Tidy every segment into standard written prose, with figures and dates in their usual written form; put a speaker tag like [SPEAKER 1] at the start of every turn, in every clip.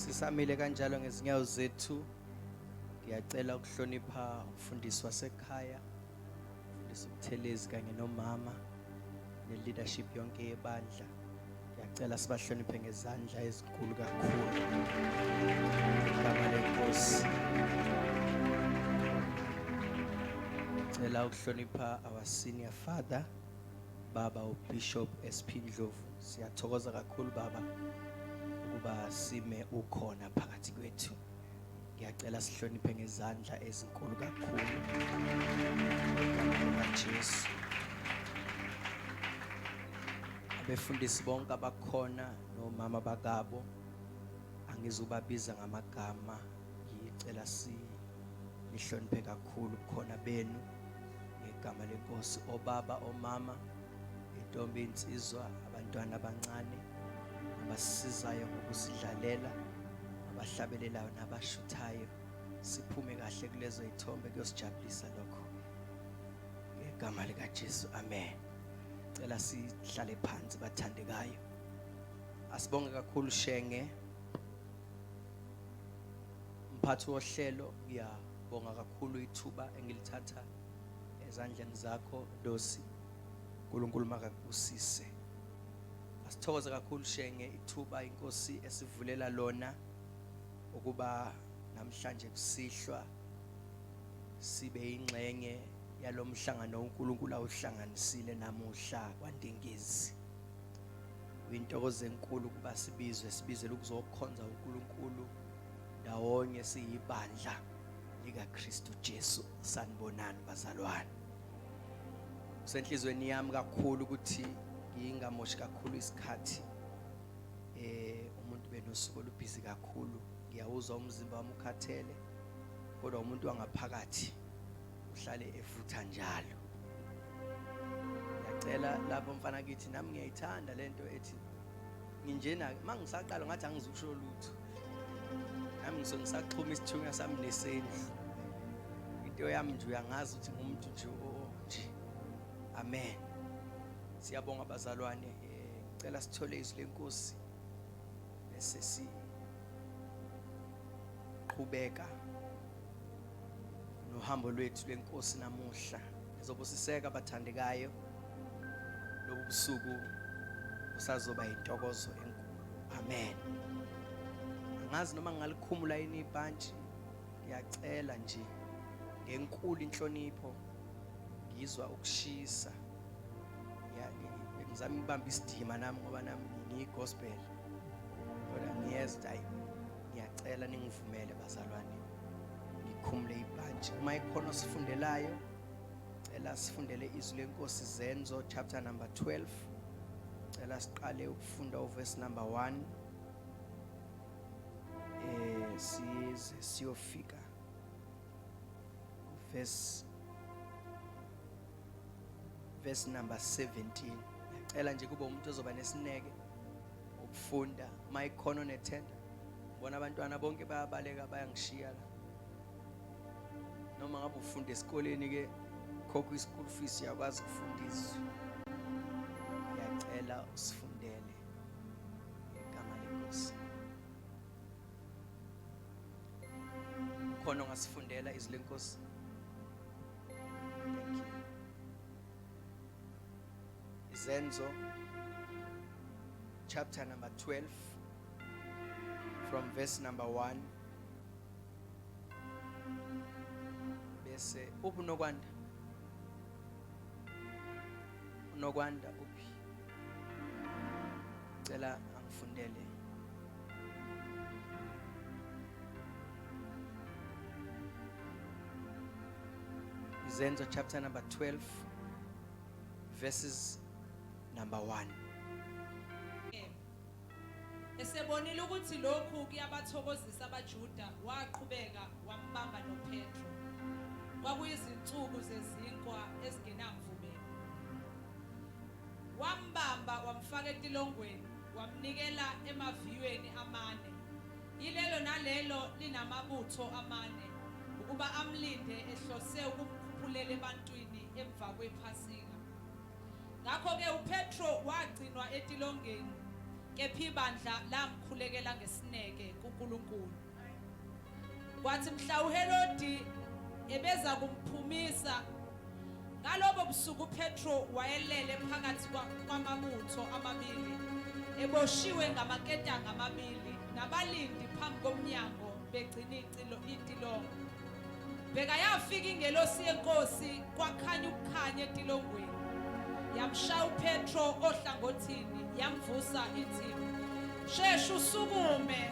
[SPEAKER 1] Sisamile kanjalo ngezinyawo zethu. Ngiyacela ukuhlonipha umfundisi wasekhaya, umfundisi uButhelezi kanye nomama ne-leadership yonke yebandla. Ngiyacela sibahloniphe ngezandla ezinkulu kakhulu. Igama lenkosi. Cela ukuhlonipha our senior father baba uBishop SP Ndlovu. Siyathokoza kakhulu baba ukuba sime ukhona phakathi kwethu. Ngiyacela sihloniphe ngezandla ezinkulu kakhulu. Egameni likaJesu. Abefundisi bonke abakhona nomama bakabo angizubabiza ngamagama ngicela si nihloniphe kakhulu ubukhona benu ngegama lenkosi obaba omama intombi insizwa abantwana abancane abasisizayo ngokusidlalela abahlabelelayo nabashuthayo siphume kahle kulezo ithombe kuyosijabulisa lokho ngegama likaJesu amen cela sihlale phansi bathandekayo asibonge kakhulu Shenge mphathi wohlelo ngiyabonga kakhulu ithuba engilithatha ezandleni zakho Ndosi uNkulunkulu makakubusise asithokoze kakhulu Shenge ithuba inkosi esivulela lona ukuba namhlanje kusihlwa sibe ingxenye yalomhlangano uNkulunkulu awuhlanganisile namuhla kwaNdingezi. Kuyintokozo enkulu ukuba sibizwe sibizele ukuzokhonza uNkulunkulu ndawonye siyibandla likaKristu Jesu. Sanibonani bazalwane. Kusenhlizweni yami kakhulu ukuthi ngingamoshi kakhulu isikhathi eh umuntu benosuku olubhizi kakhulu ngiyawuzwa umzimba wami ukhathele kodwa umuntu wangaphakathi uhlale evutha njalo ngiyacela lapho mfana kithi nami ngiyayithanda lento ethi nginjena mangisaqala ngathi angizukusho lutho nami ngisuke ngisaxhuma isithunywa sami nesendlu into yami nje uyangazi ukuthi ngumuntu nje nje amen siyabonga bazalwane eh, ngicela sithole izwi lenkosi bese siqhubeka nohambo lwethu lwenkosi namuhla nizobusiseka bathandekayo lobu busuku busazoba intokozo enkulu amen angazi noma ngingalikhumula yini ibhantshi ngiyacela nje ngenkulu inhlonipho ngizwa ukushisa ngizama ukubamba isidima nami ngoba nami ngiyi-gospel kodwa ngiyeza ukuthi hayi ngiyacela ningivumele bazalwane ngikhumule ibhantshi uma ikhona osifundelayo cela sifundele izwi lenkosi Zenzo chapter number 12 cela siqale ukufunda uverse number 1 eh size siyofika verse number 17 ngiyacela nje kube umuntu ozoba nesineke ukufunda uma ikhona onethenda bona abantwana bonke bayabaleka bayangishiya la noma ngabe ufunda esikoleni ke khokha i-school fees uyakwazi ukufunda izwi ngiyacela usifundele ngegama lenkosi khona ongasifundela izwi lenkosi thank you Izenzo chapter number 12 from verse number 1 bese uphi unokwanda unokwanda uphi cela angifundele Izenzo chapter number 12 verses number 1.
[SPEAKER 2] Esebonile ukuthi lokhu kuyabathokozisa abaJuda, waqhubeka wambamba noPetro. Kwakuyizinsuku zezinkwa ezingenamvubelo. Wambamba wamfaka etilongweni, wamnikela emaviyweni amane, yilelo nalelo linamabutho amane, ukuba amlinde ehlose ukumkhuphulela ebantwini emva kwePhasika. Ngakho-ke uPetro wagcinwa etilongeni, kepha ibandla lamkhulekela ngesineke kuNkulunkulu. uNkulunkulu. Kwathi mhla uHerodi ebeza kumphumisa ngalobo busuku uPetro wayelele phakathi kwamabutho amabili eboshiwe ngamaketanga amabili nabalindi phambi komnyango begcina itilongo. Bheka yafika ingelosi yenkosi kwakhanya ukukhanya etilongweni. Yamshaya uPetro ohlangothini yamvusa ithi shesha usukume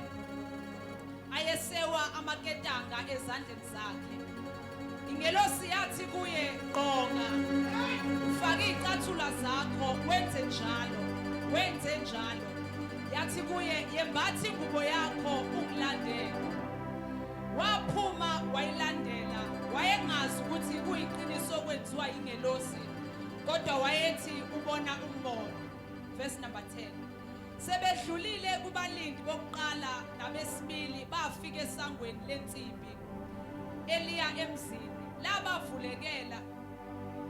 [SPEAKER 2] ayesewa amaketanga ezandleni zakhe. Ingelosi yathi kuye gqoka ufake izicathula zakho wenze njalo wenze njalo. Yathi kuye yembatha ingubo yakho ungilandele. Waphuma wayilandela wayengazi ukuthi kuyiqiniso okwenziwa yingelosi kodwa wayethi ubona umbono. Verse number 10. Sebedlulile kubalindi bokuqala nabesibili bafika esangweni lensimbi eliya emzini labavulekela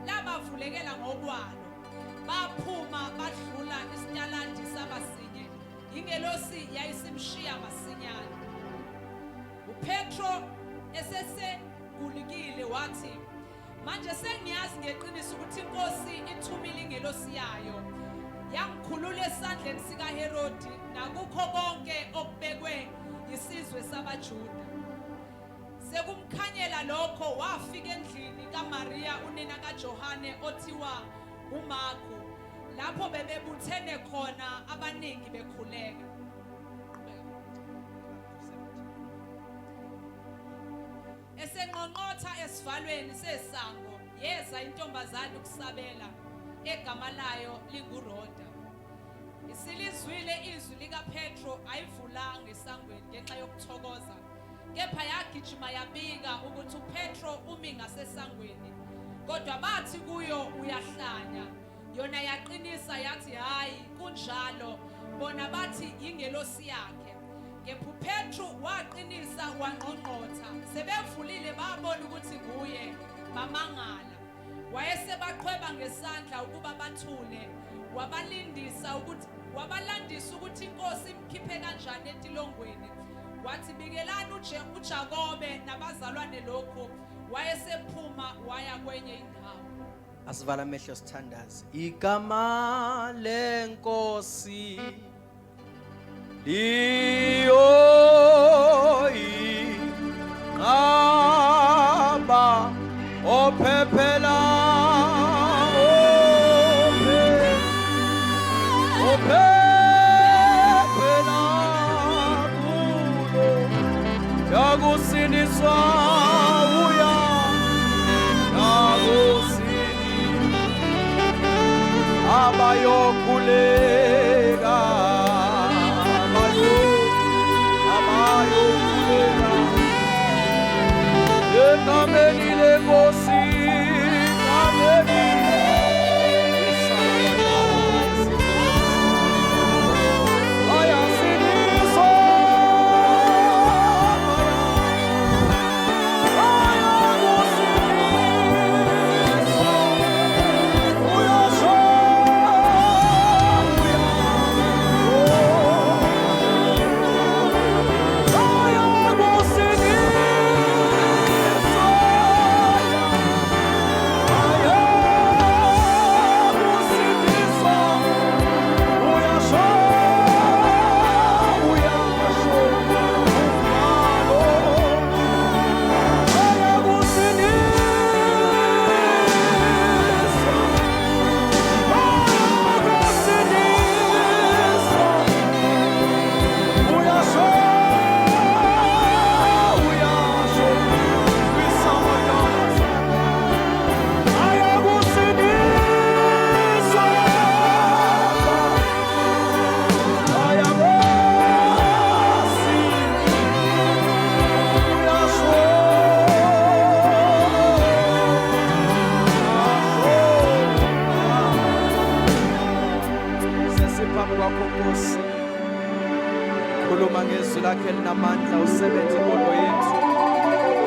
[SPEAKER 2] labavulekela ngokwalo baphuma badlula isitaladi sabasinye ingelosi yayisimshiya masinyane. UPetro esesegulikile wathi manje sengiyazi ngeqiniso ukuthi inkosi ithumile ingelosi yayo yangikhulula esandleni sikaHerodi nakukho konke okubekwe yisizwe sabaJuda. Sekumkhanyela lokho wafika endlini kaMaria unina kaJohane othiwa uMarko lapho bebebuthene khona abaningi bekhuleka. Esenqonqotha esivalweni sesango yeza intombazane ukusabela egama layo linguRoda. Isilizwile izwi likaPetro ayivulanga esangweni ngenxa yokuthokoza kepha yagijima yabika ukuthi uPetro umi ngasesangweni kodwa bathi kuyo uyahlanya. Yona yaqinisa yathi hayi kunjalo bona bathi yingelosi yakhe. Kepha uPetru waqinisa wangqongqotha sebevulile babona ukuthi nguye bamangala. Wayesebaqhweba ngesandla ukuba bathule wabalindisa ukuthi wabalandisa ukuthi inkosi imkhiphe kanjani etilongweni. Wathi bikelani uJakobe nabazalwane lokhu wayesephuma waya kwenye indawo.
[SPEAKER 1] Asivala amehlo sithandaze. Igama lenkosi liyo inqaba ophephela ophephela kulo yakusindiswa uya abayokhuleka abayokhuleka egameni lenkosi egameni bayasindiswa Sesiphambi kwakho Nkosi. Khuluma ngezwi lakhe elinamandla usebenze ingqondo yethu.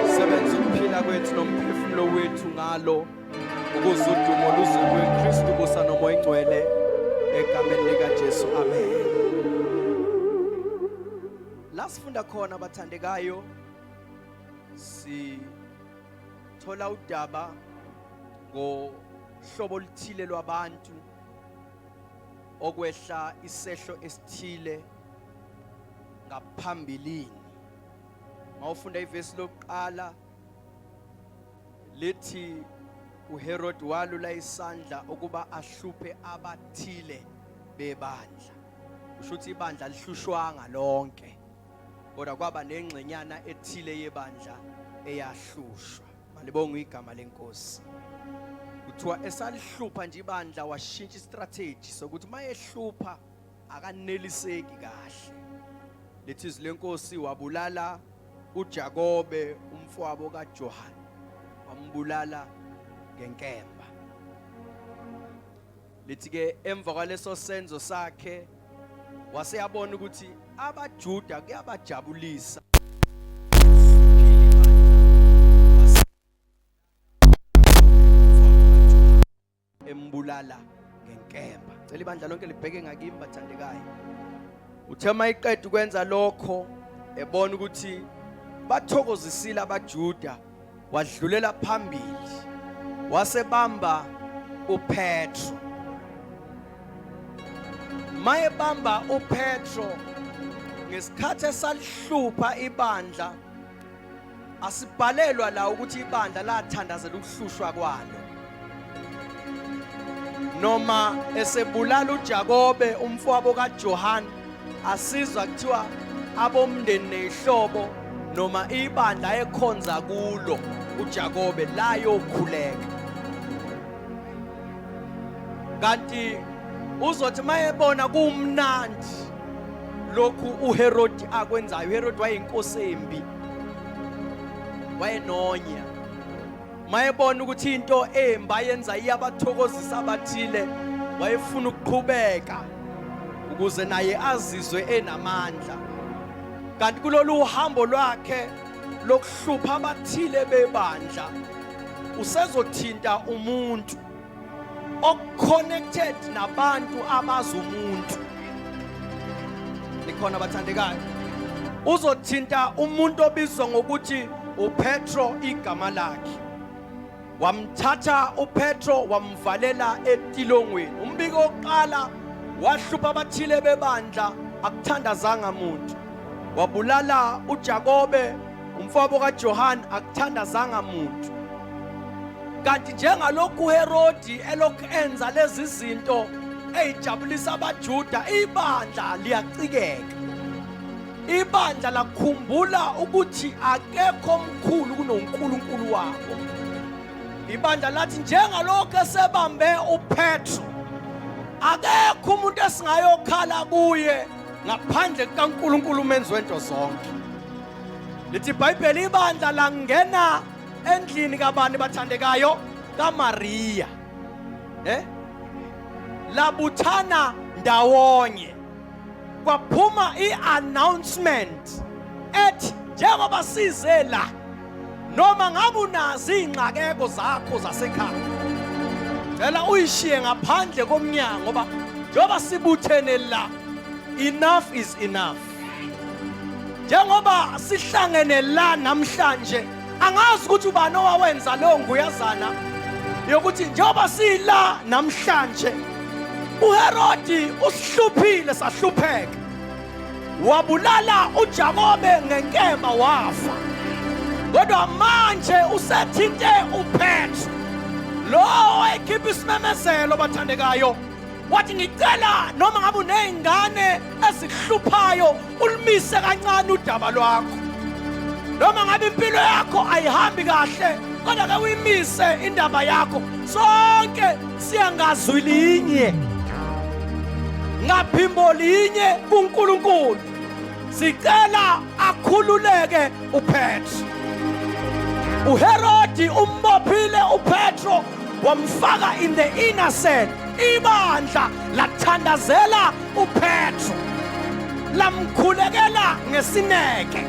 [SPEAKER 1] Usebenze ukuphila kwethu nomphefumulo wethu ngalo ukuze udumo luze kuwe Kristu busa nomoya ingcwele egameni likaJesu amen. La sifunda khona bathandekayo sithola udaba ngohlobo oluthile lwabantu okwehla isehlo esithile ngaphambilini. Mawufunda ivesi lokuqala lithi uHerod walula isandla ukuba ahluphe abathile bebandla. Kusho ukuthi ibandla lihlushwanga lonke, kodwa kwaba nengxenyana ethile yebandla eyahlushwa. Malibongwe igama lenkosi. Kuthiwa esalihlupha nje ibandla washintsha istrategy sokuthi mayehlupha akaneliseki kahle. Lithi izwi lenkosi wabulala uJakobe umfowabo kaJohane, wambulala ngenkemba. Lithi ke emva kwaleso senzo sakhe waseyabona ukuthi abaJuda kuyabajabulisa embulala ngenkemba. Cela ibandla lonke libheke ngakimi bathandekayo. Uthe mayiqeda ukwenza lokho ebona ukuthi bathokozisile abaJuda wadlulela phambili wasebamba uPetro. Mayebamba uPetro ngesikhathi esalihlupha ibandla, asibhalelwa la ukuthi ibandla lathandazela ukuhlushwa kwalo noma esebulala uJakobe umfowabo kaJohane, asizwa kuthiwa abomndeni nezihlobo noma ibandla ekhonza kulo uJakobe layokhuleka. Kanti uzothi mayebona kumnandi lokhu uHerodi akwenzayo, uHerodi wayeyinkosi embi, wayenonya. Mayebona ukuthi into embi ayenza iyabathokozisa abathile, wayefuna ukuqhubeka ukuze naye azizwe enamandla. Kanti kulolu hambo lwakhe lokuhlupha abathile bebandla usezothinta umuntu oconnected nabantu abazi umuntu. Nikhona bathandekayo? Uzothinta umuntu obizwa ngokuthi uPetro igama lakhe. Wamthatha uPetro wamvalela etilongweni. Umbiko wokuqala wahlupha abathile bebandla, akuthandazanga muntu. Wabulala uJakobe umfowabo kaJohane, akuthandazanga muntu. Kanti njengalokhu uHerodi elokhu enza lezi zinto eyijabulisa abaJuda, ibandla liyacikeka. Ibandla lakhumbula ukuthi akekho omkhulu kunoNkulunkulu wabo. Ibandla lathi njengalokhu esebambe uPetro, akekho umuntu esingayokhala kuye ngaphandle kukaNkulunkulu umenzi wento zonke. Lithi iBhayibheli ibandla langena endlini kabani bathandekayo? KaMaria. Eh? Labuthana ndawonye. Kwaphuma i-announcement ethi njengoba size la, noma ngabe unazo iy'nxakeko zakho zasekhaya, cela uyishiye ngaphandle komnyango, ngoba njengoba sibuthene la, enough is enough. Njengoba sihlangene la namhlanje, angazi ukuthi ubani owawenza leyo nguyazana yokuthi njengoba sila namhlanje uHerodi usihluphile sahlupheka, wabulala uJakobe ngenkemba wafa, kodwa manje usethinte uPetru lo wayekhipha isimemezelo bathandekayo, wathi ngicela noma ngabe uney'ngane ezihluphayo ulimise kancane udaba lwakho, noma ngabe impilo yakho ayihambi kahle kodwa ke uyimise indaba yakho. Sonke siyangazwi linye ngaphimbo linye kuNkulunkulu, sicela akhululeke uPetro. uHerodi umbophile uPetro wamfaka in the inner cell. Ibandla lathandazela uPetro, lamkhulekela ngesineke.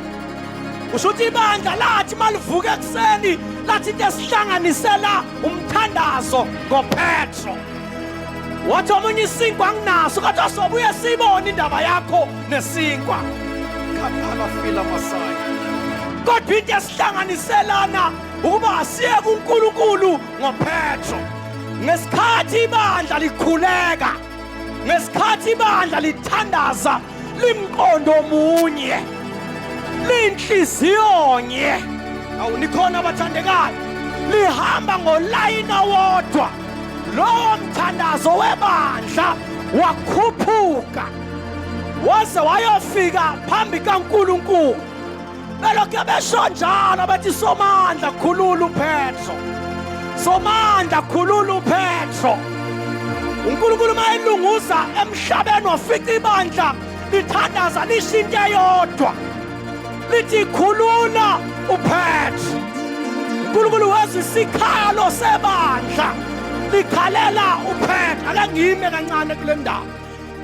[SPEAKER 1] Kusho ukuthi ibandla lathi malivuka ekuseni lathi into esihlanganisela umthandazo ngoPetro. Wathi omunye isinkwa anginaso, kodwa sobuye sibone indaba yakho nesinkwa.
[SPEAKER 3] Kapala fila masaya.
[SPEAKER 1] Kodwa into esihlanganiselana ukuba asiye kuNkulunkulu ngoPetro. Ngesikhathi ibandla likhuleka, ngesikhathi ibandla lithandaza, limqondo munye, linhliziyo nye. Awu nikhona abathandekayo, lihamba ngolayina wodwa. Lowo mthandazo webandla wakhuphuka waze wayofika phambi kaNkulunkulu. Belokhu besho njalo bathi Somandla khulula uPetro, Somandla khulula uPetro. uNkulunkulu uma elunguza emhlabeni wafica ibandla lithandaza lisho into eyodwa, lithi khulula uPetro. uNkulunkulu wezwa isikhalo sebandla likhalela uPetro. Ake ngime kancane kule ndawo.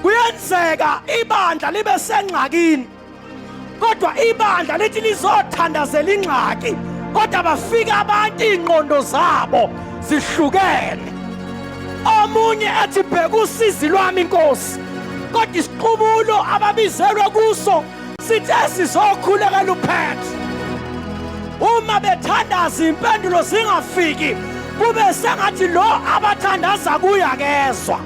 [SPEAKER 1] Kuyenzeka ibandla libe sengxakini, kodwa ibandla lithi lizothandazela ingxaki, kodwa bafika abantu iy'ngqondo zabo zihlukene. Omunye ethi bheka usizi lwami inkosi, kodwa isiqubulo ababizelwe kuso sithe sizokhulekela uPetro. Uma bethandaza impendulo zingafiki, kube sengathi lo abathandaza kuye akezwa,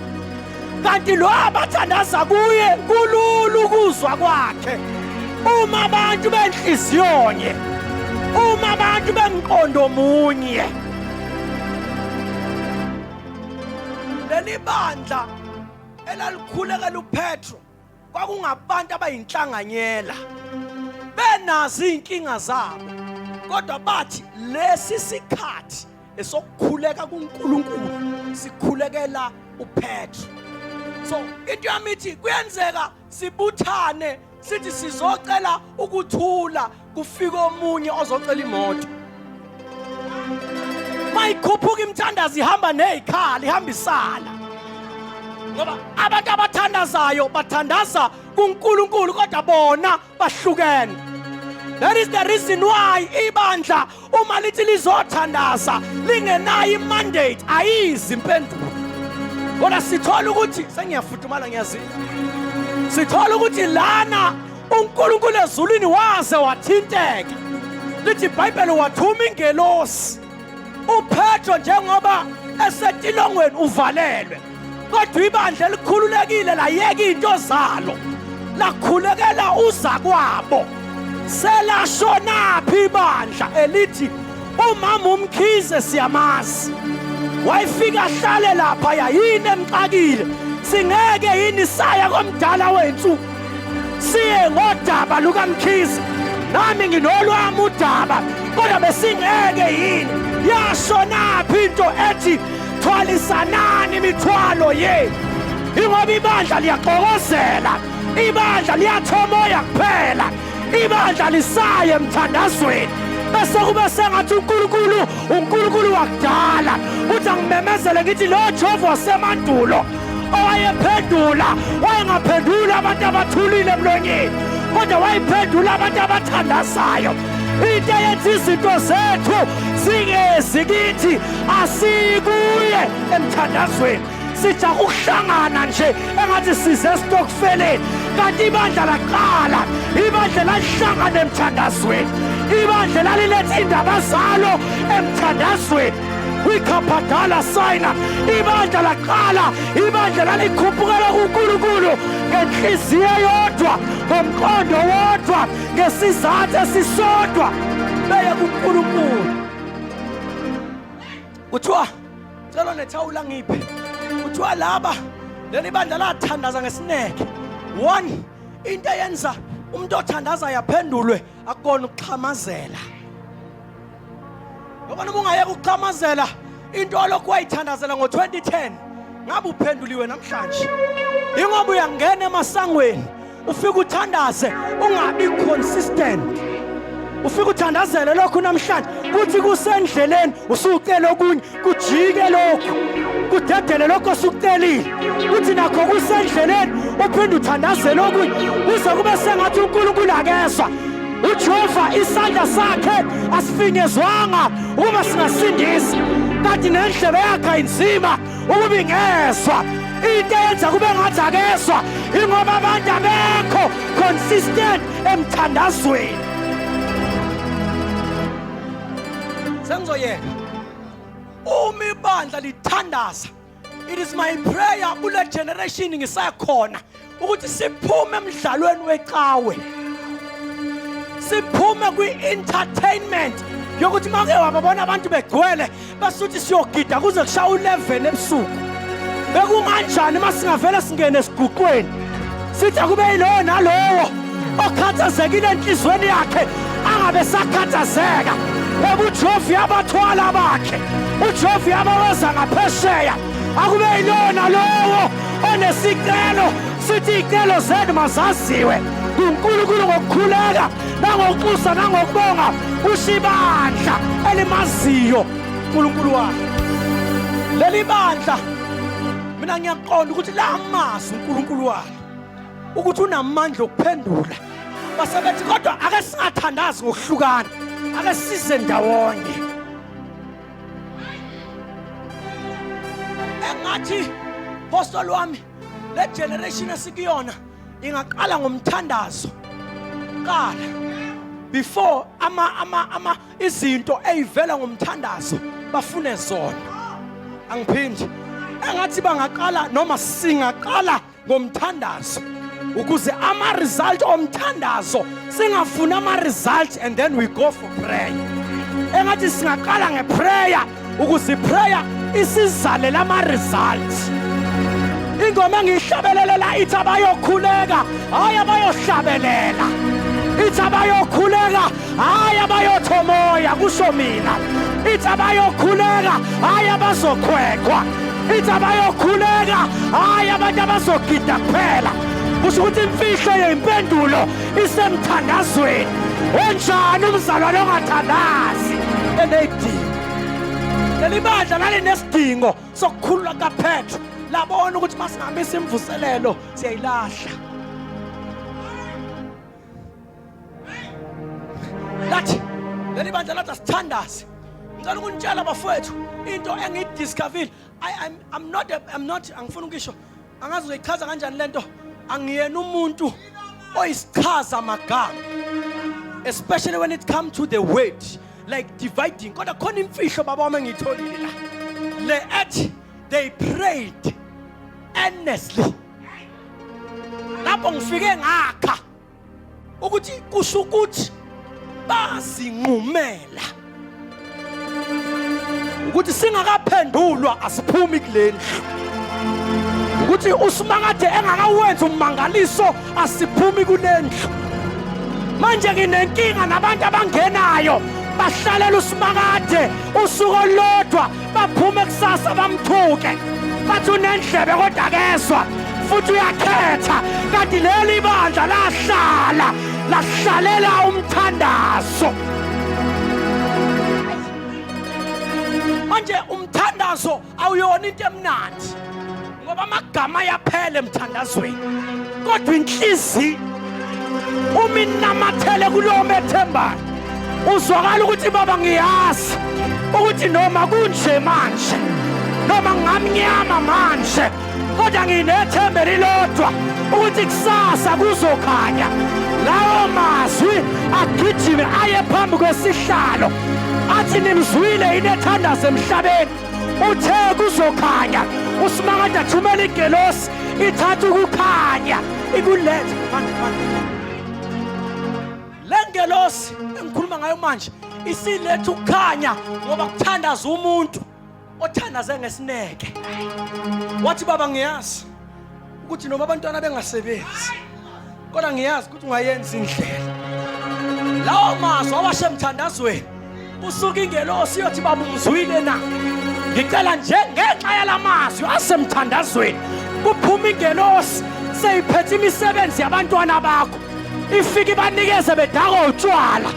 [SPEAKER 1] kanti lo abathandaza kuye kulula ukuzwa kwakhe. Uma abantu benhliziyonye, uma abantu bemqondo munye, leli bandla elalikhulekela uPetro kwakungabantu abayinhlanganyela, benazo izinkinga zabo, kodwa bathi lesi sikhathi esokukhuleka kuNkulunkulu sikhulekela uPetro. So into yami ithi kuyenzeka sibuthane sithi sizocela ukuthula, kufika omunye ozocela imoto. Mayikhuphuka imithandazo ihamba nezikhala, ihamba isala, ngoba abantu abathandazayo bathandaza kuNkulunkulu, kodwa bona bahlukene. That is the reason why ibandla uma lithi lizothandaza lingenayo imandate, ayizi impendulo. Kodwa sithola ukuthi sengiyafudumala, ngiyazizwa, sithola ukuthi lana uNkulunkulu ezulwini waze wathinteka. Lithi iBhayibheli wathuma ingelosi. uPetro njengoba esetilongweni uvalelwe, kodwa ibandla elikhululekile layeka into zalo lakhulekela uzakwabo. Selashonaphi ibandla elithi umama uMkhize siyamazi, wayefika ahlale lapha, yayini emxakile, singeke yini saya komdala wethu siye ngodaba lukaMkhize, nami nginolwami udaba, kodwa besingeke yini? Yashonaphi into ethi thwalisanani imithwalo yenu? Ingoba ibandla liyaxokozela, ibandla liyathomoya kuphela, ibandla lisaye emthandazweni, bese kube sengathi uNkulunkulu uNkulunkulu wakudala. Uthi angimemezele ngithi lo Jehova wasemandulo owayephendula, wayengaphenduli abantu abathulile emlonyeni, kodwa wayephendula abantu abathandazayo. Into eyenza izinto zethu zingezi kithi, asikuye emthandazweni, sija ukuhlangana nje engathi size esitokfeleni, kanti ibandla laqala, ibandla lalihlangana emthandazweni, ibandla laliletha indaba zalo emthandazweni. Kwikhabhadala sayina ibandla laqala, ibandla lalikhuphukela kuNkulunkulu ngenhliziyo eyodwa, ngomqondo wodwa, ngesizathu esisodwa, beye kuNkulunkulu. Kuthiwa cela nethawula ngiphe. Kuthiwa laba leli bandla lathandaza ngesineke. One, into eyenza umuntu othandazayo aphendulwe akukona ukuxhamazela. Ngoba noma ungayeka ukuxhamazela, into olokhu wayithandazela ngo-2010 ngabe uphenduliwe namhlanje. Ingoba uyangena emasangweni ufike uthandaze ungabi consistent, ufike uthandazele lokhu namhlanje, kuthi kusendleleni usucela okunye, kujike lokhu kudedele lokho osukucelile, kuthi nakho kusendleleni uphinde uthandazele okunye, kuze kube sengathi uNkulunkulu akezwa. uJehova isandla sakhe asifinyezwanga ukuba singasindisi, kanti nendlebe yakhe ayinzima ukuba ingezwa.
[SPEAKER 3] Into eyenza kube ngathi akezwa ingoba abantu abekho consistent emthandazweni.
[SPEAKER 1] Sengizoyeka. Uma ibandla lithandaza, it is my prayer kule generation ngisakhona ukuthi siphume emdlalweni wecawe, siphume kwi-entertainment yokuthi make wababona abantu begcwele basuthi siyogida kuze kushaya u-11 ebusuku. Bekunganjani uma singavele singene esiguqweni sithi akube yilowo nalowo okhathazekile enhliziyweni yakhe angabe sakhathazeka, ngoba uJehova uyabathwala abakhe, uJehova uyabaweza ngaphesheya. Akube yilowo nalowo onesicelo, sithi iy'celo zenu mazaziwe kuNkulunkulu ngokukhuleka nangokuxusa nangokubonga, kusho ibandla elimaziyo uNkulunkulu wakhe. Leli bandla mina ngiyaqonda ukuthi lamazi uNkulunkulu wakhe ukuthi unamandla okuphendula. Base bethi kodwa ake singathandazi ngokuhlukana, ake size ndawonye. Engathi postol wami, le generation esikuyona ingaqala ngomthandazo qala before ama ama ama izinto eyivela ngomthandazo bafune zona. Angiphindi, engathi bangaqala noma singaqala ngomthandazo ukuze ama result omthandazo, singafuni ama result and then we go for prayer. Engathi singaqala ngeprayer ukuze prayer isizalela ama results. Ingoma engiyihlabelelela ithi abayokhuleka, hayi abayohlabelela. Ithi abayokhuleka, hayi abayothomoya, kusho mina. Ithi abayokhuleka, hayi abazokhwekhwa. Ithi abayokhuleka, hayi abantu abazogida kuphela. Kusho ukuthi imfihlo yempendulo isemthandazweni. Onjani umzalwane ongathandazi enedingo? Leli bandla lalinesidingo sokukhulula kaPetro, labona ukuthi masingamisa imvuselelo siyayilahla. Lathi leli bandla lathi asithandaze. Ngicela ukunitshela bafowethu into engiyidiscoverile. I'm not a, I'm not, angifuni ukisho, angazi uzoyichaza kanjani lento. Angiyena umuntu oyisichaza magama, especially when it come to the word like dividing, kodwa khona imfihlo baba wami engiyitholile la, le ethi they prayed earnestly. Lapho ngifike ngakha ukuthi kusho ukuthi bazinqumela ukuthi singakaphendulwa asiphumi kulendlu, ukuthi uSimakade engakawenzi ummangaliso asiphumi kulendlu. Manje nginenkinga nabantu abangenayo bahlalela uSimakade usuku olulodwa, baphume kusasa bamthuke, bathi unendlebe kodwa akezwa futhi uyakhetha. Kanti leli bandla lahlala lahlalela umthandazo. Manje umthandazo awuyona into emnandi ngoba amagama ayaphela emthandazweni, kodwa inhliziyo uma inamathele kulowo methembayo uzwakala ukuthi baba ngiyazi ukuthi noma kunje manje, noma ngamnyama manje, kodwa nginethemba elilodwa ukuthi kusasa kuzokhanya. Lawo mazwi agijime aye phambi kwesihlalo athi nimzwile yini ethandaza emhlabeni? Uthe kuzokhanya. USimakade athumela igelosi ithatha ukukhanya ikulethe. Manje manje le ngelosi engikhuluma ngayo manje isiletha ukukhanya ngoba kuthandaza umuntu othandaze ngesineke, wathi baba ngiyazi ukuthi noma abantwana bengasebenzi kodwa ngiyazi ukuthi ungayenza indlela. Lawo mazwi awashe emthandazweni, usuka ingelosi iyothi baba umzwile na? Ngicela nje ngenxa yalamazwi asemthandazweni kuphuma ingelosi seyiphethe imisebenzi yabantwana bakho, ifike ibanikeze bedakwa utshwala,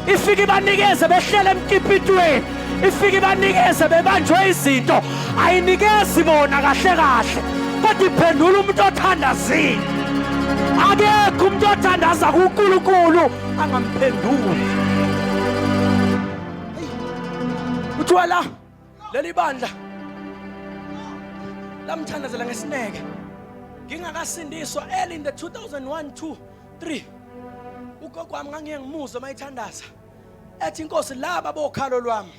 [SPEAKER 1] ifike ibanikeze behlele emkipitweni, ifike ibanikeze bebanjwe izinto. Ayinikezi bona kahle kahle, kodwa iphendula umuntu othandazile. Akekho umuntu othandaza kuNkulunkulu angamphenduli. Kuthiwa la leli bandla Lamthandazela ngesineke. Ngingakasindiswa early in the 2001 2 3 ugogo wami ngangiye ngimuzwe mayithandaza ethi inkosi laba bokhalo lwami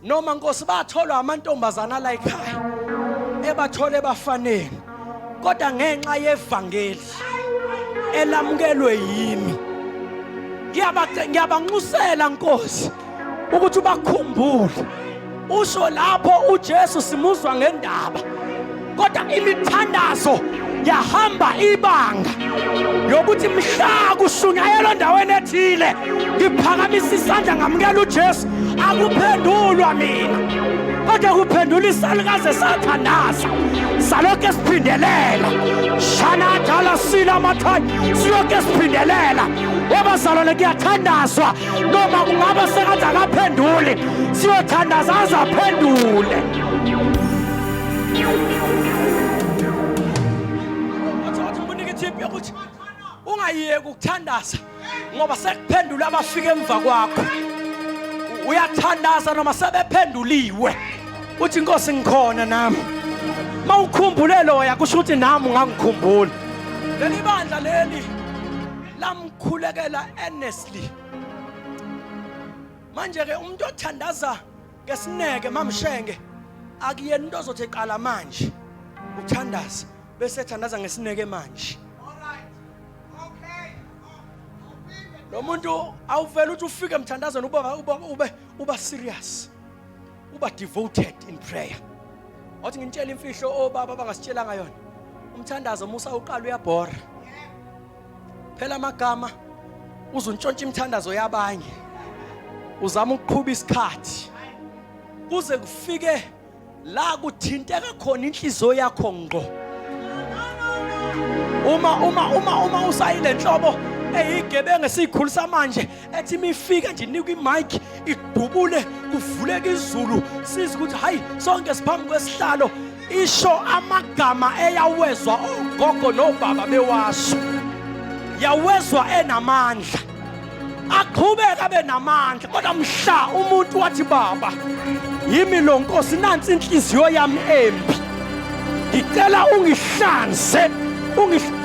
[SPEAKER 1] noma nkosi batholwa amantombazana la ekhaya ebathole ebafaneni kodwa ngenxa yevangeli elamukelwe yimi ngiyabanxusela nkosi ukuthi ubakhumbule usho lapho uJesu simuzwa ngendaba kodwa imithandazo yahamba ibanga yokuthi mhla kushunyayelwa endaweni ethile ngiphakamisa isandla ngamukela uJesu akuphendulwa mina kodwa kuphendula isalukazi esathandaza salokhu esiphindelela shanadala sila amathayi silokhu esiphindelela wabazalwane kuyathandazwa noma kungaba sengathi akaphenduli siyothandaza aze aphendule yokuthi ungayeki ukuthandaza ngoba sekuphendula abafika emva kwakho uyathandaza noma sebephenduliwe uthi inkosi ngikhona nami mawukhumbule loya kusho ukuthi nami ungangikhumbula leli bandla leli lamkhulekela earnestly manje ke umuntu othandaza ngesineke mamshenge akuyena into ozothi eqala manje uthandaza bese ethandaza ngesineke manje lo muntu awuvele uthi ufike emthandazweni uba uba ube uba serious uba devoted in prayer wathi nginitshela imfihlo obaba abangasitshelanga yona umthandazo musa uqala uyabhora phela amagama uzuntshontsha imithandazo yabanye uzama ukuqhuba isikhathi kuze kufike la kuthinteka khona inhliziyo yakho ngqo uma uma uma uma usayile nhlobo eyigebengu esiyikhulisa manje ethi imifika nje inikwa imic idubule kuvuleka izulu siza ukuthi hayi sonke siphambi kwesihlalo isho amagama eyawezwa ogogo nobaba bewasho yawezwa enamandla aqhubeka abe namandla kodwa mhla umuntu wathi baba yimi lo nkosi nansi inhliziyo yami embi ngicela ungihlanze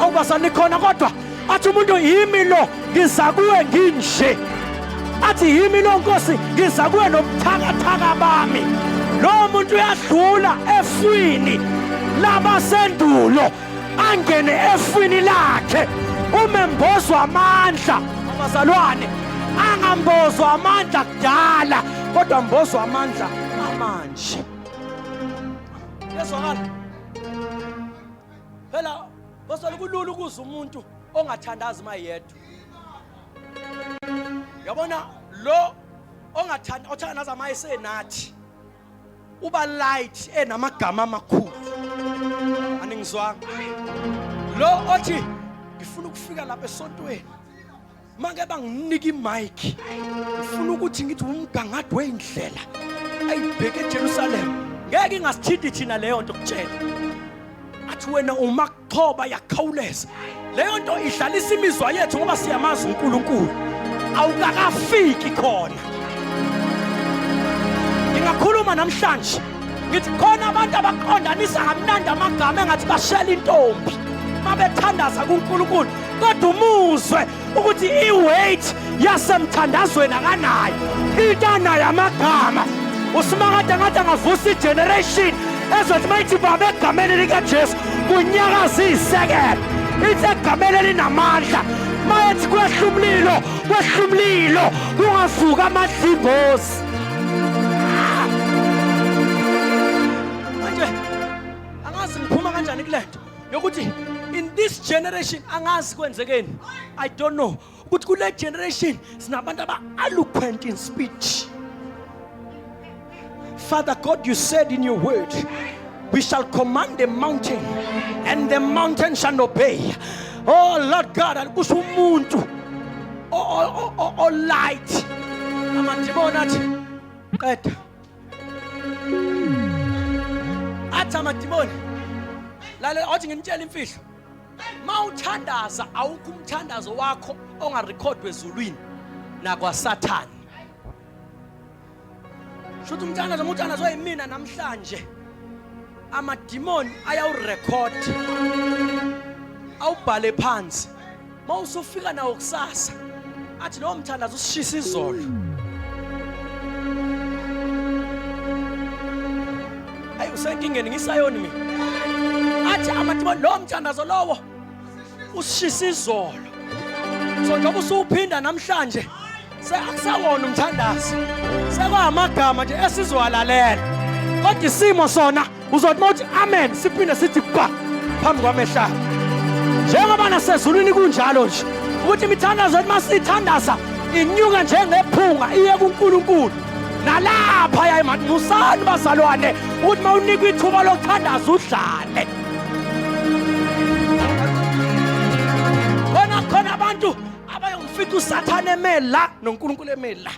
[SPEAKER 1] awubasanikhona kodwa athi umuntu yimi lo ngiza kuwe nginje athi yimi lo nkosi ngiza kuwe nobuthakathaka bami lowo muntu uyadlula efwini labasendulo angene efwini lakhe umembozwa amandla abazalwane angambozwa amandla kudala kodwa mbozwa amandla amanje yezwakala phela Bosolo kulula ukuza umuntu ongathandazi mayedwa. Yabona lo ongathanda othandaza mayesenathi uba light enamagama amakhulu. Aningizwanga. Lo othi ngifuna ukufika lapha esontweni. Make banginika imic ngifuna ukuthi ngithi umgangathi weyindlela ayibheke eJerusalem. Ngeke ingasithinti thina leyo nto kutshela. Athi wena uma kuxhoba yakhawuleza. Leyo nto idlalisa imizwa yethu ngoba siyamazi uNkulunkulu. Awukakafiki khona. Ngingakhuluma namhlanje ngithi khona abantu abaqondanisa kamnandi amagama engathi bashela intombi mabethandaza kuNkulunkulu kodwa umuzwe ukuthi i-weight yasemthandazweni akanayo into anayo amagama usimakade ngathi angavusa igeneration ezothi mayithi baba egameni likajesu kunyakaza iyisekelo ithi egameni elinamandla mayethi kwehla umlilo kwehla umlilo kungavuka amadlingozi manje angazi ngiphuma kanjani kule nto yokuthi in this generation angazi kwenzekeni i don't know ukuthi kule generation sinabantu aba-eloquent in speech father god you said in your word we shall command the mountain and the mountain shall obey oh lord god kusho umuntu o-light amadimoni athi qeda athi amadimoni lalela othi nginitshela imfihlo mawuthandaza awukho umthandazo wakho ongarekhodwa ezulwini nakwasathane shuthi umthandazo umthandazo oyimina namhlanje Amadimoni ayawurecord, awubhale phansi. Mawusufika nawo kusasa athi lowo mthandazo usishisa izolo. Ayi usenkingeni ngisayoni mina. Athi amadimoni lowo mthandazo lowo usishisa izolo. So njengoba usuwuphinda namhlanje akusawona umthandazo, sekwamagama nje esizowalalela, kodwa isimo sona uzothi uma uthi amen siphinde sithi ba phambi kwamehlo akho. Njengoba nasezulwini kunjalo nje ukuthi imithandazo ethi masithandaza inyuka njengephunga iye kuNkulunkulu. Nalapha yaye musani bazalwane ukuthi uma unikwa ithuba lokuthandaza udlale. Khona khona abantu abayomfica uSathane eme la noNkulunkulu eme la,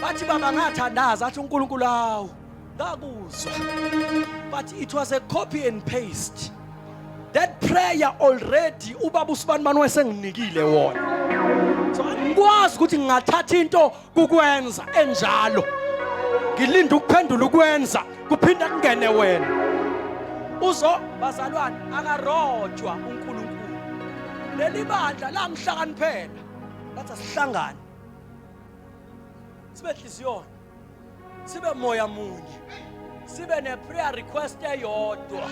[SPEAKER 1] bathi baba ngathandaza, athi uNkulunkulu hawu ngakuzwa, but it was a copy and paste. That prayer already ubaba usibanibani wayesenginikile wona, so angikwazi ukuthi ngingathatha into kukwenza enjalo ngilinde ukuphendula ukwenza kuphinda kungene wena uzo. Bazalwane, akarojwa uNkulunkulu. Leli bandla lamhlakaniphela lathi asihlangane sibe hliziyona, sibe moya munye, sibe ne-prayer request eyodwa.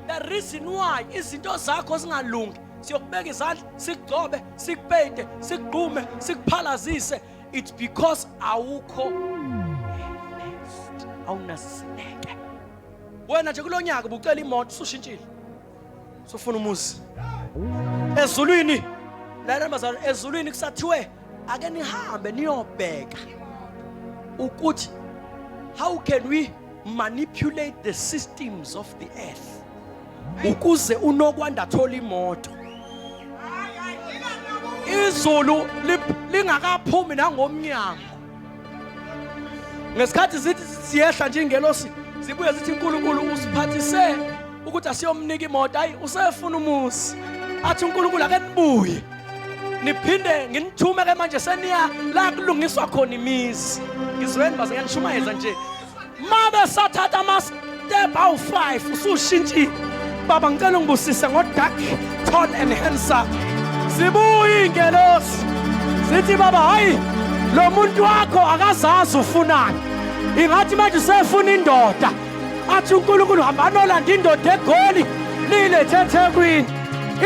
[SPEAKER 1] The reason why izinto zakho zingalungi, siyokubeka izandla, sikugcobe, sikupeyite, sikugqume, sikuphalazise, it's because awukho awunasineke. Wena nje kulonyaka ubucela imoto, usushintshile, sufuna umuzi. Ezulwini lana bazalwane, ezulwini kusathiwe ake nihambe niyobheka ukuthi how can we manipulate the systems of the earth ukuze uNokwanda athola imoto. Izulu lingakaphumi nangomnyango, ngesikhathi zithi siyehla nje ingelosi zibuye zithi uNkulunkulu usiphathise ukuthi asiyomnika imoto, hayi usefuna umuzi. Athi uNkulunkulu ake nibuye niphinde nginithume ke manje seniya la kulungiswa khona imizi. Ngizweni baze ngiyanishumayeza nje. Mabe sathatha ama step awu-5 usushintshile, baba ngicela ungibusise ngo-dark, tall and handsome. Zibuye iy'ngelosi zithi baba hayi lo muntu wakho akazazi ufunani, ingathi manje usefuna indoda. Athi uNkulunkulu hambani olanda indoda eGoli niyilethe eThekwini.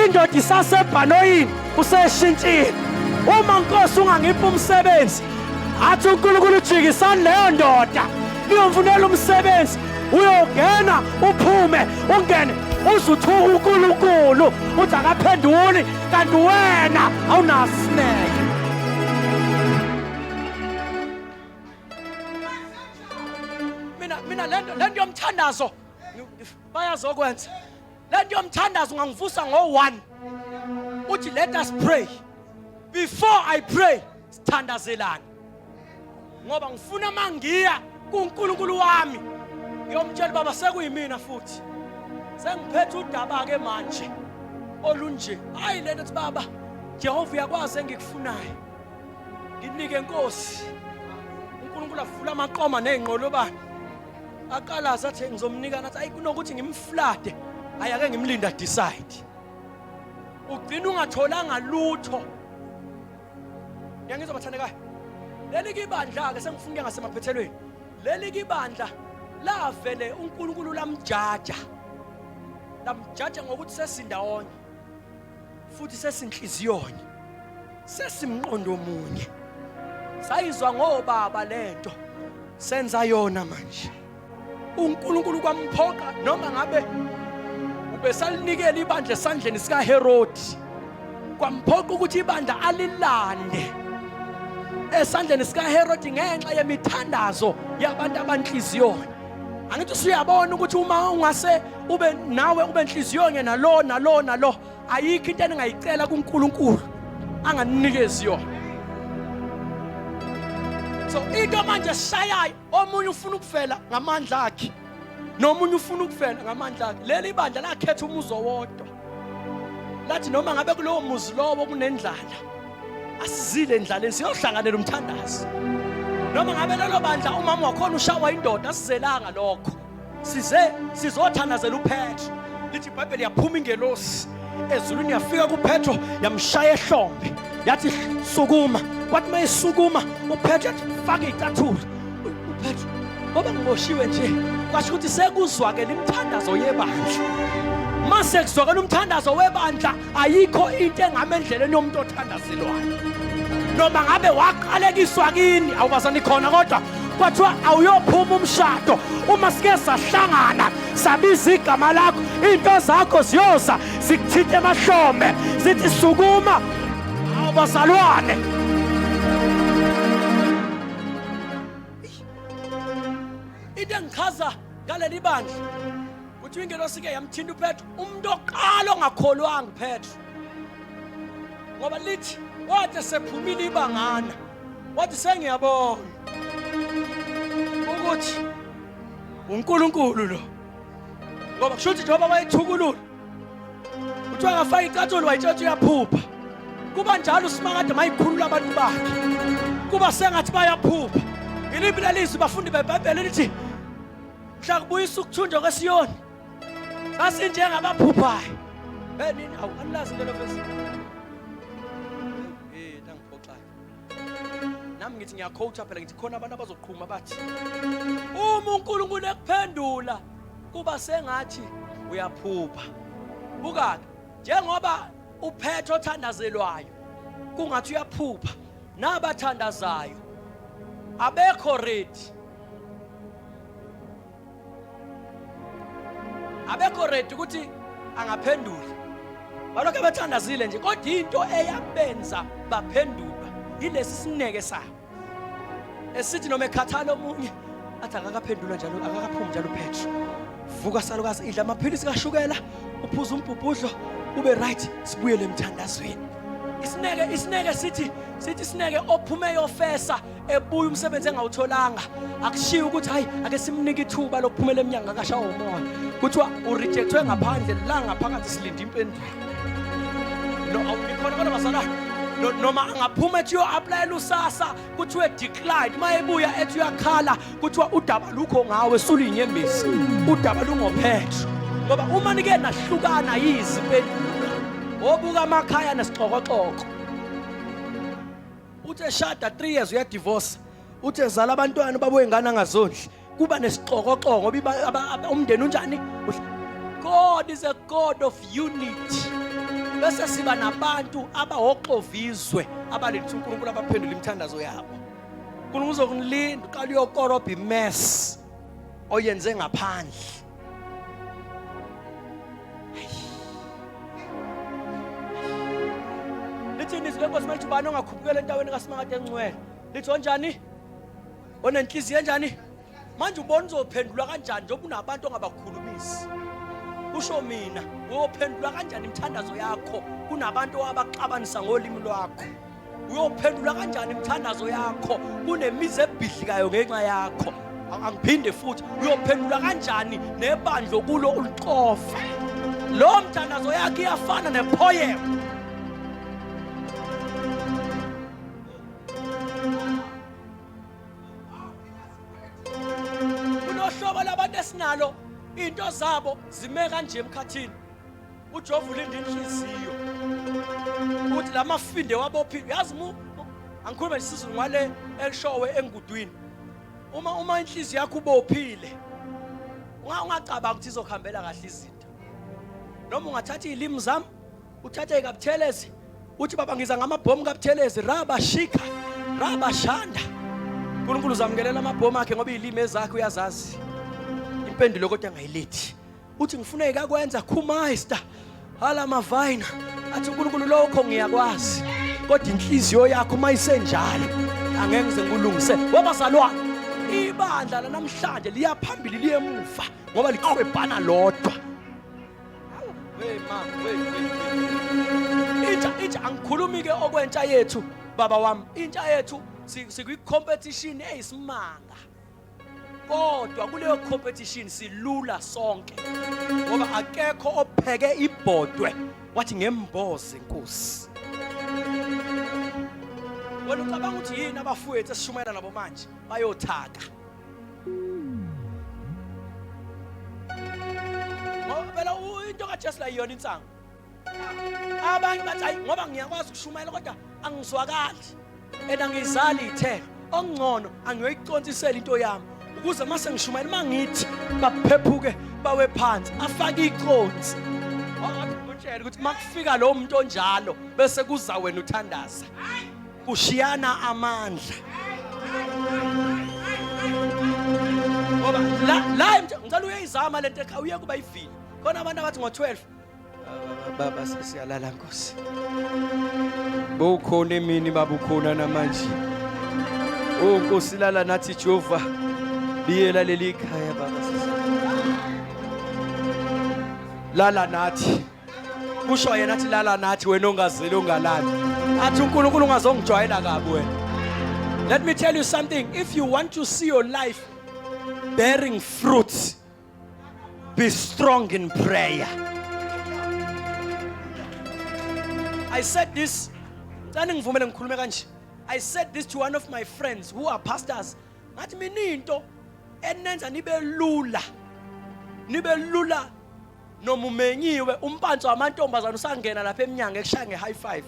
[SPEAKER 1] Indoda isasebhanoyini, useshintshile. Uma Nkosi ungangipha umsebenzi, athi uNkulunkulu jikisani leyo ndoda niyomfunela umsebenzi, uyongena uphume ungene uzuthuka uNkulunkulu uthi akaphenduli, kanti wena awunasineke. Mina lento yomthandazo bayazokwenza lento yomthandazo. Ungangivusa ngo-1 uthi let us pray, before I pray sithandazelane, ngoba ngifuna mangiya kuNkulunkulu wami ngiyomtshela baba sekuyimina futhi sengiphethe udaba ke manje olunje. Hayi lento ethi baba Jehova uyakwazi engikufunayo, nginike Nkosi. uNkulunkulu avula amaqoma nezinqolobane, aqalaza athi ngizomnika, nathi ayi kunokuthi ngimflade ayake ngimlinda decide. Ugcina ungatholanga lutho. Ngiyangizwa bathandekayo? Leli kibandla ke sengifuna ukuya ngasemaphethelweni. Leli kibandla lavele uNkulunkulu lamjaja, lamjaja ngokuthi sesindawonye futhi sesinhliziyonye, sesimqondo munye, sayizwa ngobaba lento senza yona manje. uNkulunkulu kwamphoqa noma ngabe ubesalinikela ibandla esandleni sikaHerodi, kwamphoqa ukuthi ibandla alilande esandleni sikaHerodi ngenxa yemithandazo yabantu abanhliziyonye. Angithi usuyabona ukuthi uma ungase ube nawe ube nhliziyo nalo nalo nalo, ayikho into eningayicela kuNkulunkulu anganinikezi yona. So into manje eshayayo, omunye ufuna ukuvela ngamandla akhe nomunye ufuna ukuvela ngamandla akhe. Leli bandla lakhetha umuzi owodwa, lathi noma ngabe kulowo muzi lowo kunendlala, asizile endlaleni, siyohlanganela umthandazo. Noma ngabe lelo bandla umama wakhona ushawa indoda, asizelanga lokho.
[SPEAKER 3] Size sizothandazela uPetro. Lithi iBhayibheli yaphuma ingelosi ezulwini yafika kuPetro yamshaya ehlombe yathi sukuma. Kwathi mayesukuma uPetro yathi faka icathulo. UPetro ngoba ngiboshiwe nje kwasho ukuthi sekuzwakela imithandazo yebandla. Mase kuzwakela umthandazo webandla ayikho into engame endleleni yomuntu othandazelwayo noma ngabe waqalekiswa kini awubazani khona kodwa kwathiwa awuyophuma umshado uma sike sahlangana sabiza igama lakho into zakho ziyoza zikuthinte emahlombe zithi sukuma awubazalwane into engichaza ngaleli bandla Kuthiwa ingelosi ke yamthinta uPetro, umuntu oqala ongakholwanga uPetro. Ngoba lithi wathi sephumile ibangana, wathi sengiyabona ukuthi uNkulunkulu lo. Ngoba kusho ukuthi njengoba wayethukulula kuthiwa akafake icathulo wayitshela ukuthi uyaphupha. Kuba njalo uSimakade mayikhulula abantu bakhe. Kuba sengathi bayaphupha. Iliphi lelizwi bafundi beBhayibheli lithi Mhla kubuyisa ukuthunjwa kweSiyoni sasinjengabaphuphayo. Hey nini awu anilazi lelo verse. Eh nangiphoxayo. Nami ngithi ngiyacoacha phela ngithi khona abantu abazoqhuma bathi uma uNkulunkulu ekuphendula kuba sengathi uyaphupha. Buka-ke njengoba uPetro othandazelwayo kungathi uyaphupha nabathandazayo abekho ready abekho ready ukuthi angaphendula balokhu bethandazile nje kodwa into eyabenza baphendulwa yilesi sineke sabo esithi noma ekhathala omunye athi akakaphendulwa njalo akakaphumi njalo uPetro vuka salukazi idla amaphilisi kashukela uphuza umbhubhudlo ube right sibuyele emthandazweni isineke isineke sithi sithi isineke ophume yofesa ebuya umsebenzi engawutholanga akushiyi ukuthi hayi ake simnike ithuba lokuphumela emnyango akashawa umoya kuthiwa urejectwe ngaphandle la ngaphakathi silinde impendulo no awunikhona kodwa bazalwane noma angaphuma ethi uyo-aplayela usasa kuthiwe declined uma ebuya ethi uyakhala kuthiwa udaba lukho ngawe suluyinyembezi udaba lungophetro ngoba uma nike nahlukana yizi impendulo obuka amakhaya nesixokoxoko uthi eshada 3 years uyadivorce uthi ezala abantwana ubaba wengane angazondli kuba nesixokoxoko ngoba umndeni unjani God is a God of unity bese siba nabantu abahoxovizwe abaletha uNkulunkulu abaphendula imithandazo yabo uNkulunkulu uzokulinda uqala uyokorobha imess oyenze ngaphandle Lithini izwi lenkosi malithi ubani ongakhuphukela entabeni kaSimakade engcwele? Lithi onjani? Onenhliziyo enjani? Manje ubona uzophendulwa kanjani njengoba unabantu ongabakhulumisi? Kusho mina, uyophendulwa kanjani imithandazo yakho kunabantu owabaxabanisa ngolimi lwakho? Uyophendula kanjani imithandazo yakho kunemizi ebhidlikayo ngenxa yakho? Angiphinde futhi, uyophendula kanjani nebandla kulo ulixova? Lo mthandazo yakhe iyafana nepoem. Kunohlobo labantu esinalo into zabo zime kanje emkhathini. uJehova ulinda inhliziyo ukuthi lamafinde wabophile yazi mu angikhulume isizulu ngale elishowe engudwini uma uma inhliziyo yakho ubophile ungacabanga ukuthi izokuhambela kahle izinto noma ungathatha izilimi zami uthathe ikabuthelezi uthi baba ngiza ngamabhomu kabuthelezi raba shika raba shanda uNkulunkulu uzamukelela amabhomu akhe ngoba izilimi ezakhe uyazazi impendulo kodwa angayilethi uthi ngifuna ikakwenza khumaister hala mavayina athi uNkulunkulu lokho ngiyakwazi kodwa inhliziyo yakho uma isenjalo angeke ngize ngikulungise wabazalwane ibandla lanamhlanje liya phambili liye emuva ngoba liqhwebhana lodwa hey ma hey hey intsha intsha angikhulumi ke okwentsha yethu baba wami intsha yethu sikwi competition eyisimanga kodwa kuleyo competition silula sonke ngoba akekho opheke ibhodwe wathi ngemboze inkosi wena ucabanga ukuthi yini abafowethu esishumayela nabo manje bayothaka kaJesu la iyona insangu. Abanye bathi hayi ngoba ngiyakwazi ukushumayela kodwa angizwakali and angizali ithelo. Okungcono angiyoyiconsisela into yami ukuze mase ngishumayela mangithi baphephuke bawe phansi afake iconsi. Wathi ngikutshela ukuthi makufika lo muntu onjalo bese kuza wena uthandaza. Kushiyana amandla. Ngoba la la ngicela uyayizama lento ekhaya uye kuba ivili. Khona abantu abathi ngo-12
[SPEAKER 1] Baba sesiyalala Nkosi. Bowukhona emini baba ukhona namanje. Oh Nkosi lala nathi Jehova. Biyela leli khaya baba sisi.
[SPEAKER 3] Lala nathi. Kusho yena athi lala nathi wena ongazeli ongalali. Athi uNkulunkulu ungazongijwayela kabi wena. Let me tell you something, if you want to see your life bearing fruits, be strong in prayer. I said this, ngicela ngivumele ngikhulume kanje. I said this to one of my friends who are pastors. Ngathi mina into enenza nibe lula. Nibe lula noma umenyiwe umpanso wamantombazane usangena lapha eminyango ekushaya nge-high five.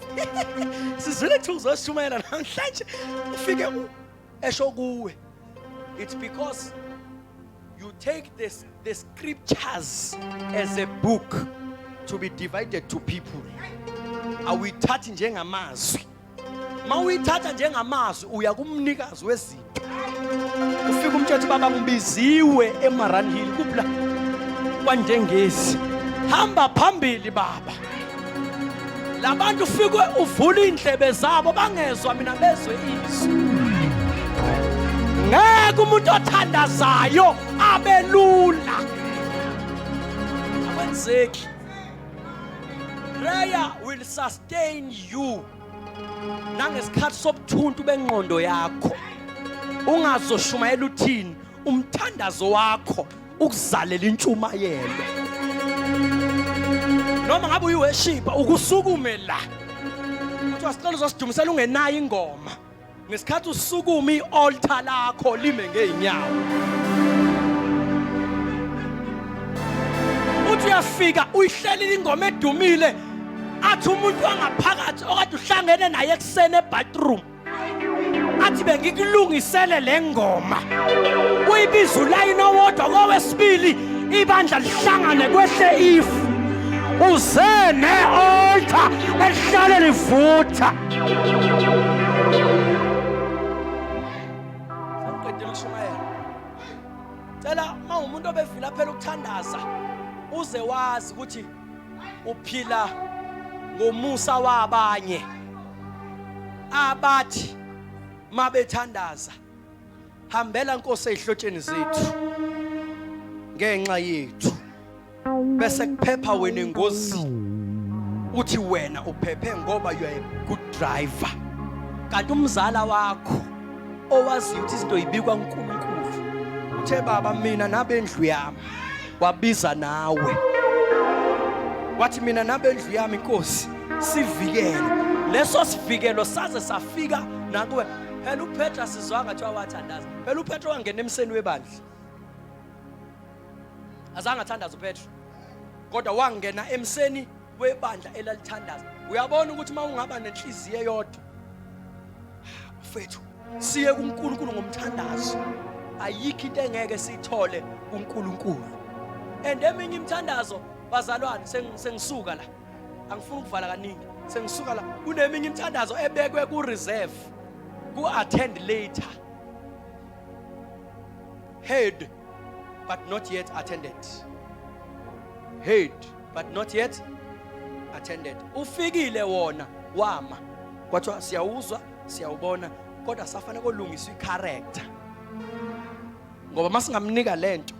[SPEAKER 3] Sizwile kuthi uzoshumayela namhlanje ufike esho kuwe. It's because you take this, the scriptures as a book to be divided to people. Awuyithathi njengamazwi. Mawuyithatha njengamazwi uya kumnikazi wezinto. Ufika umthetho baba ngibiziwe eMaran Hill kuphi la? KwaNdengezi. Hamba phambili baba. Labantu ufike uvule indlebe zabo bangezwa mina bezwe izwi. Ngeke umuntu othandazayo abe lula. Akwenzeki. Prayer will sustain you. Nangesikhathi sobuthuntu bengqondo yakho. Ungazoshumayela uthini umthandazo wakho ukuzalela intshumayelo. Noma ngabe uyiworshipper ukusukume la. Kuthiwa sicela uzosidumisela ungenayo ingoma. Ngesikhathi usukuma i-altar lakho lime ngeenyawo. Uthi uyafika uyihlelile ingoma edumile athi umuntu wangaphakathi okade uhlangene naye ekuseni ebathroom athi bengikulungisele le ngoma uyibiza ulayini owodwa kowesibili ibandla lihlangane kwehle ifu uze ne-altar elihlale livutha. Sengiqedile ukushumayela. Cela uma umuntu obevila phela ukuthandaza uze wazi ukuthi uphila ngomusa wabanye abathi mabethandaza hambela Nkosi ezihlotsheni zethu ngenxa yethu bese kuphepha wena engozini uthi wena uphephe ngoba you are a good driver kanti umzala wakho owaziyo ukuthi izinto yibikwa uNkulunkulu uthe baba mina nabendlu yami wabiza nawe wathi mina nabendlu yami inkosi sivikele leso sivikelo saze safika nakuwe phela uPetru asizwanga kuthiwa wathandaza phela uPetru wangena emseni webandla azange athandaze uPetru kodwa wangena emseni webandla elalithandaza uyabona ukuthi uma ungaba nenhliziyo eyodwa mfethu siye kuNkulunkulu ngomthandazo ayikho into engeke siyithole kuNkulunkulu and eminye imithandazo bazalwane sengisuka la angifuni ukuvala kaningi sengisuka la kuneminye imithandazo ebekwe ku reserve ku attend later heard but not yet attended heard but not yet attended ufikile wona wama kwathiwa siyawuzwa siyawubona kodwa safanele kolungiswa icharacter ngoba masingamnika lento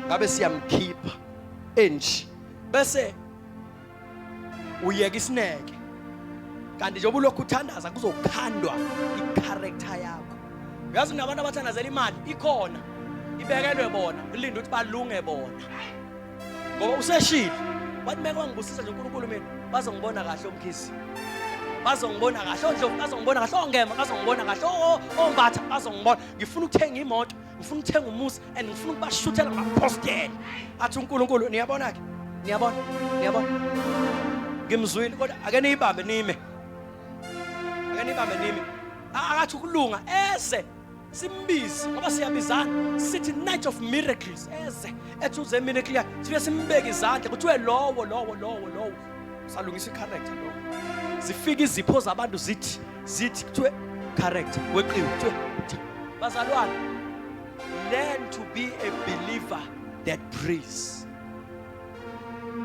[SPEAKER 3] ngabe siyamkhipha enji bese uyeka isineke kanti njengoba ulokhu uthandaza kuzokhandwa i-character yakho uyazi kunabantu abathandazela imali ikhona ibekelwe bona kulinde ukuthi balunge bona ngoba useshile wathi meke wangibusisa nje uNkulunkulu mina bazongibona kahle omkhisi bazongibona kahle ondlovu bazongibona kahle ongema bazongibona kahle ombatha bazongibona ngifuna ukuthenga imoto ngifuna ukuthenga umuzi and ngifuna ukubashuthela ngabapostele athi uNkulunkulu niyabona ke Niyabona? Niyabona? Ngimzwile kodwa ake niyibambe nime. Ake niyibambe nime. Akathi ukulunga eze simbize ngoba siyabizana sithi night of miracles eze ethi uze miracle yakhe sifike simbeke izandla kuthiwe lowo lowo lowo lowo salungisa i-character lowo zifike izipho zabantu zithi zithi kuthiwe character weqiwe kuthiwe bazalwane learn to be a believer that prays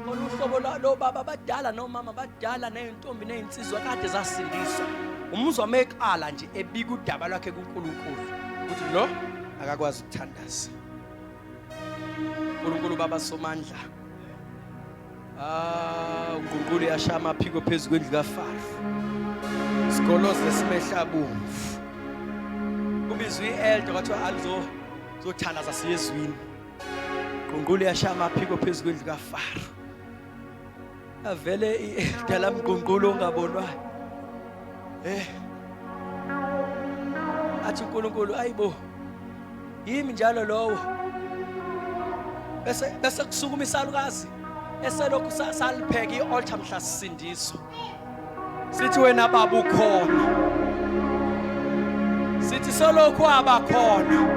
[SPEAKER 3] khona uhlobo lobaba abadala nomama abadala nezintombi nezinsizwa kade zasindiswa umuzwa meqala nje ebika udaba lwakhe kuNkulunkulu ukuthi lo akakwazi ukuthandaza uNkulunkulu baba somandla ah uNkulunkulu uyashaya amaphiko phezulu kwendlu kaFaro sigoloze simehla bomvu kubizwa i-elder kwathiwa alizo zothandaza siyezwini Ngqungqulu yashaya amaphiko phezu kwendlu kaFaro. Avele idala mngqungqulu ongabonwayo. Eh. Athi uNkulunkulu ayibo. Yimi njalo lowo. Bese bese kusukuma isalukazi eselokhu salipheka i-altar mhla sisindiswa. Sithi wena baba ukhona. Sithi solokhu abakhona.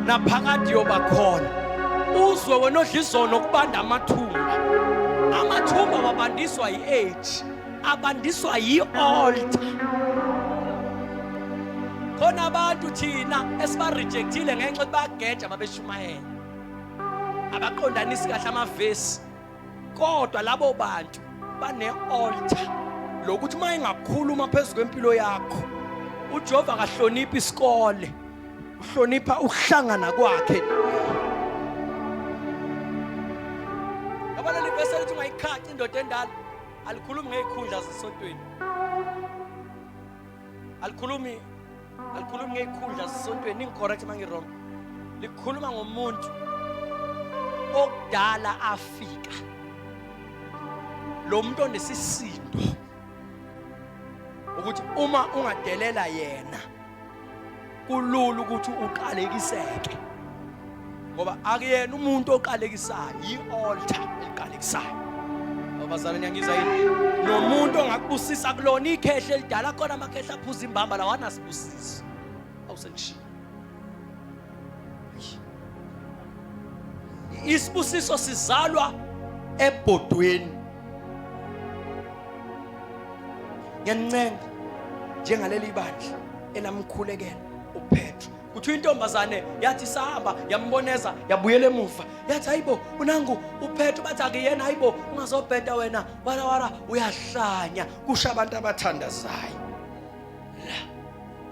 [SPEAKER 3] Naphakade yoba khona. Uzwe wena odla izono kubanda amathumba. Amathumba wabandiswa yi-age, abandiswa yi-altar. Khona abantu thina esiba-rejectile ngenxa yokuthi bayageja babeshumayela. Abaqondanisi kahle amavesi. Kodwa labo bantu bane-altar lokuthi uma engakhuluma phezu kwempilo yakho uJehova akahloniphi isikole uhlonipha ukuhlangana kwakhe yabona leli vesi elithi ungayikhaci indoda endala alikhulumi ngey'khundla zesontweni alikhulumi alikhulumi ngey'khundla zesontweni ningicorrect uma ngi-wrong likhuluma ngomuntu okudala afika lo muntu onesisindo ukuthi uma ungadelela yena kulula ukuthi uqalekiseke ngoba akuyena umuntu oqalekisayo yi-altar eliqalekisayo abazalwane niyangizwa yini nomuntu ongakubusisa kulona ikhehle elidala khona amakhehle aphuza imbamba lawa anasibusiso awusengishiya isibusiso sizalwa ebhodweni ngiyanincenga njengaleli bandla elamkhulekela uPetro kuthiwa intombazane yathi sahamba yamboneza yabuyela emuva yathi hayibo unangu uPetro bathi akuyena hayibo ungazobheda wena wara wara uyahlanya kusho abantu abathandazayo la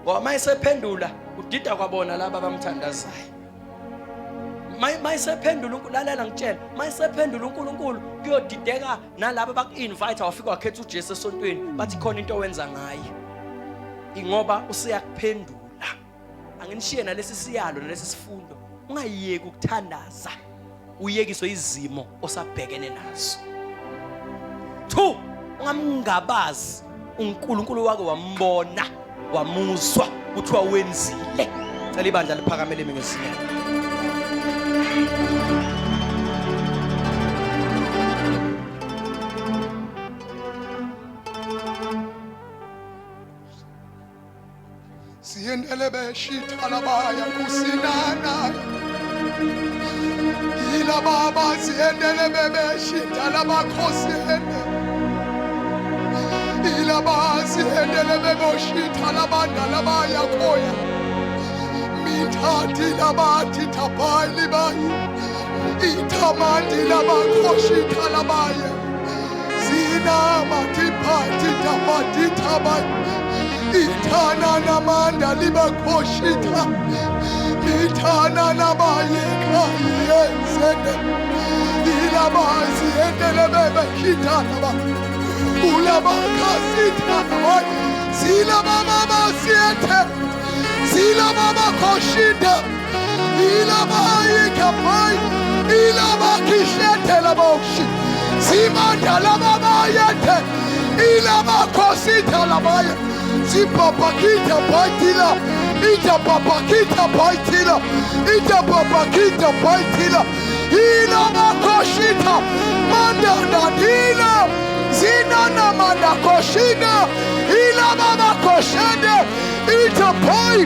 [SPEAKER 3] ngoba uma esephendula udida kwabona laba abamthandazayo mayisephendula lalela ngitshela mayisephendula uNkulunkulu kuyodideka nalaba baku-invite wafika wakhetha uJesu esontweni bathi khona into owenza ngaye ingoba useyakuphendula anginishiye nalesi siyalo nalesi sifundo ungayeki ukuthandaza uyekiswe izimo osabhekene nazo two ungamngabazi uNkulunkulu wake wambona wamuzwa kuthiwa wenzile cela ibandla liphakamele imi ngezinyawo
[SPEAKER 4] Siyendele beshithalabaya kusinana Yilaba siyendele bebeshithalabakhosi Yilaba siyendele beboshithalabandalabaya khoya Mithathi labathi thaphali bayi Ithamandi labakhoshithalabaya zinamathiphathithabathithabayi ithana namanda libakhoshitha lithana nabayekayiyenzene ilabazi endelebebeshithanaba ulabakhasithanabay zilabababasiyethe zilababakhoshitha ilabayikhapayi ilabakhishethelabokshi zimandalababayethe ilabakhosithalabaya zibhabhakitha bhayithila itabhabhakitha bhayithila itabhabhakitha bhayithila Ilabakoshita mandandadila zinana mandakoshina ilababakoshende itaphoi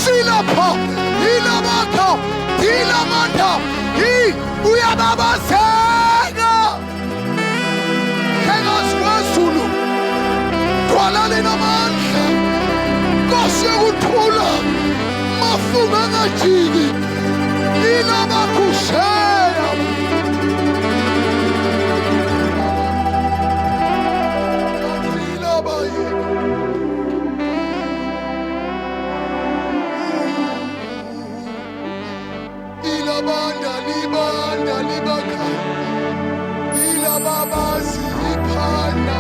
[SPEAKER 4] silapha ilabakha ilamanda i uyababazeka Hlekazi kwezulu dwala linamandla Nkosi yokuthula mafunga angajiki ilabakhusheya Ilabanda libanda libakha ilababazi iphanda.